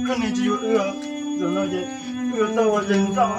Koj niam tsis yuav wb, zaum no ces wb yuav tau ua yawg ntxawm.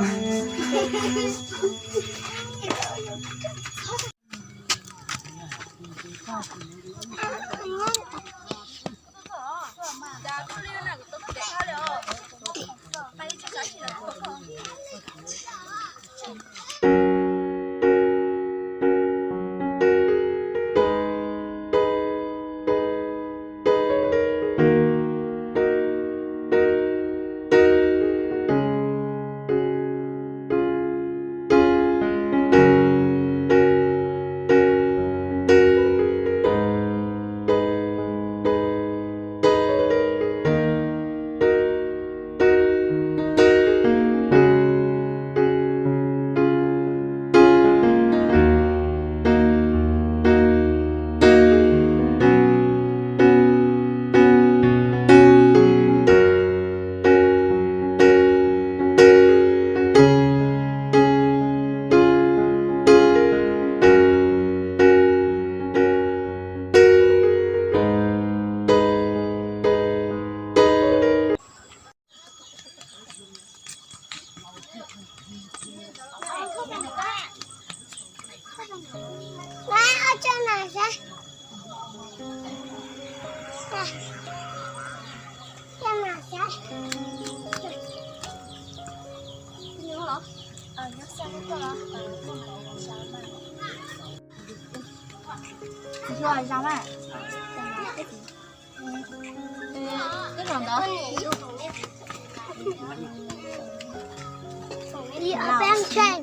Ib ob peb tshem,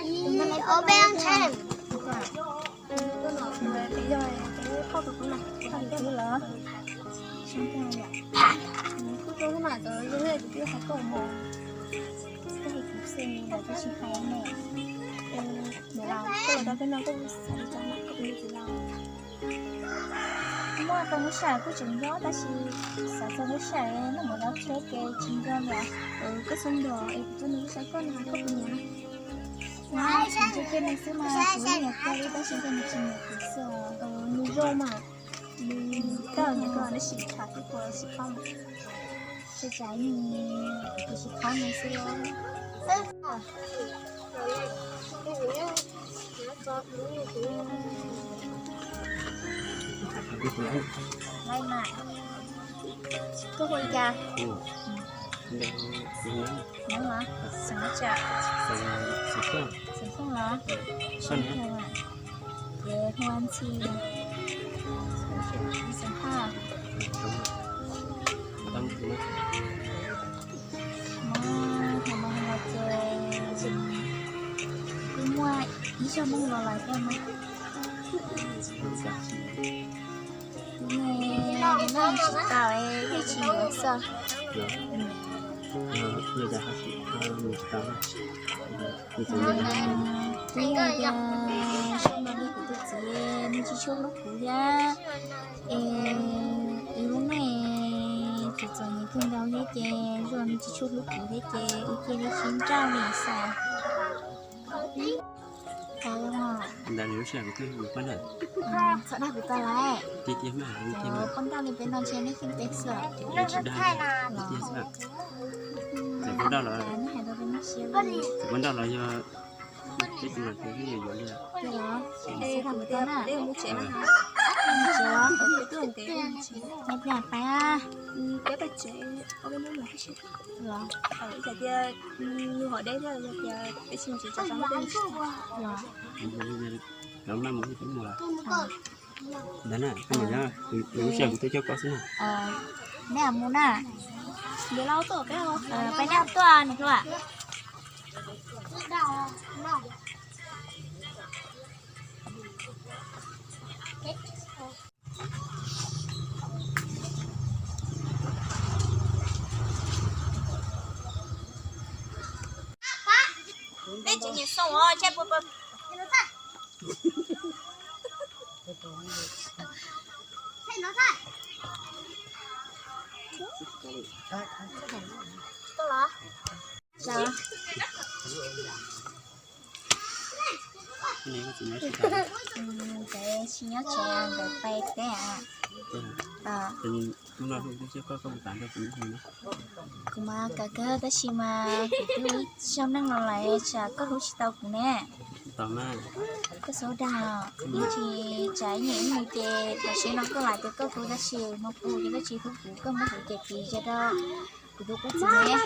ib ob peb tshem. Muaj tau lub sij hawm kuj tseem nco tab sis xav txog lub sij hawm noj mov noj tsheb ces tsis nco lawm. Koj xav nrog es kuv tuaj nrog lub sij hawm koj no koj puas nyiam? Nyiam, tseem ntsib kiag nws xwb mas kuv nyiam kawg li tab sis nws tsis nyiam kuv xwb. Nws zoo mas, nws tawm nyiam koj tab sis tshav twb puas tsis pom. Tsis tshav, kuv tsis pom nws xwb. Koj hu li cas? Nyob los xeem dab tsi? Xeem Xyooj los? Ces hu Ntxhi, xeem Haj. Hmo no ces kuj muaj ib zaug Hmoob los lawm thiab mas. Kuv ne, noj tsis tau es thiaj tsis yuav xwb. Kuv yog tias sab no li kuv tus txiv nws tsis tshua hlub kuv thiab es kuv lub neej txom txom nyem kawg nkaus thiab ces zoo nws tsis tshua hlub kuv thiab ces kuv cia li tsis nrauj li xwb. Ntawd lub sij hawm kuv twb mus poj nrauj. Txhob dag kuv tau lawm. Tiag tiag mas, poj nrauj li peb no ntshe nej yeej peb xwb. Tsis dag tiag tiag xwb. Txawm poj nrauj los, txawm poj nrauj los yog peb tus los ces yeej yuav yuav li. Txhob dag kuv tau na. Mus tsev los? Peb pais. Los. Ib tias nws ho deb thiab, yog tias peb tsis mus tsev tsam tsam peb mus tsev. Los. Lawv maj mus peb mus los. Ntawd na, koj mus nyob, lub sij hawm kuv twb coj koj xwb na. Neb mus na. Peb neb tuaj nws tuaj. Peb tsis nyiam xoo os, ntshe puas pom. Nkawd tsis nyob tsev, nkawd pais teb. Kuv mas kam kawg tab sis mas kuv twb ib zaug neej los lawm tsam koj hlub tsis tau kuv ne. Koj xav dag os, ib ntsis tsam ib niam ib mus ces tam sim no koj lam tias koj hlub tab sis hmo puag ces koj tsis hlub kuv, koj muab kuv cem piv yog rau kuv tus qub txiv ne.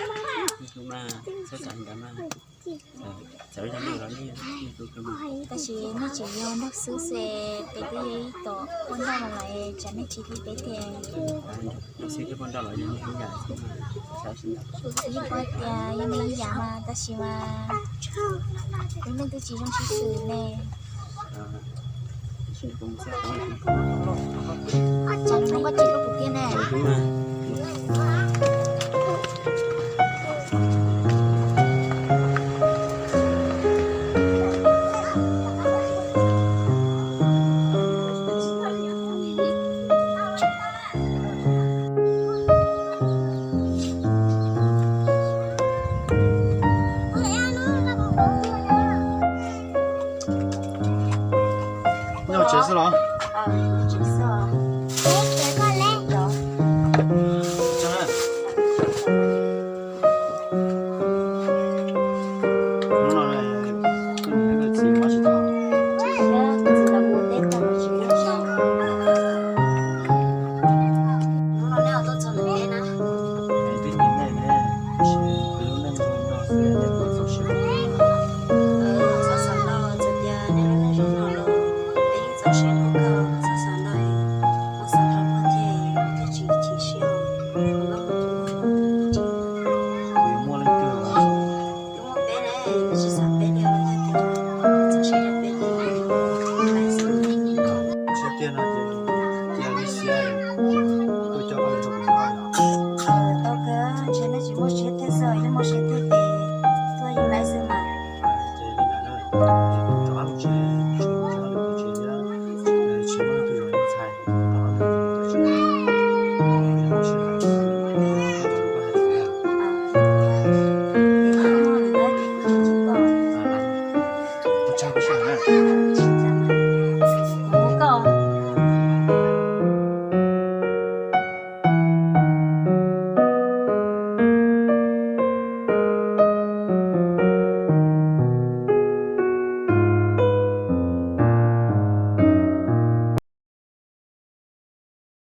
Tab sis nej tseem yog nraug xwb xwb, peb twb yog ib tom poj nrauj los lawm tsam nej tsis hlub peb tiag. Yeej paub tias yog me ib yam mas tab sis mas lub neej twb tsis zoo sib xws ne. Tsam no koj tsis hlub kuv tiag ne. Nyob tsev xwb los? Tau kawg, ntshe nej tsis muaj siab tiag xwb, yog muaj siab tiag ces tuaj yeej laib xwb mas. Ua tsaug koj sib haum na.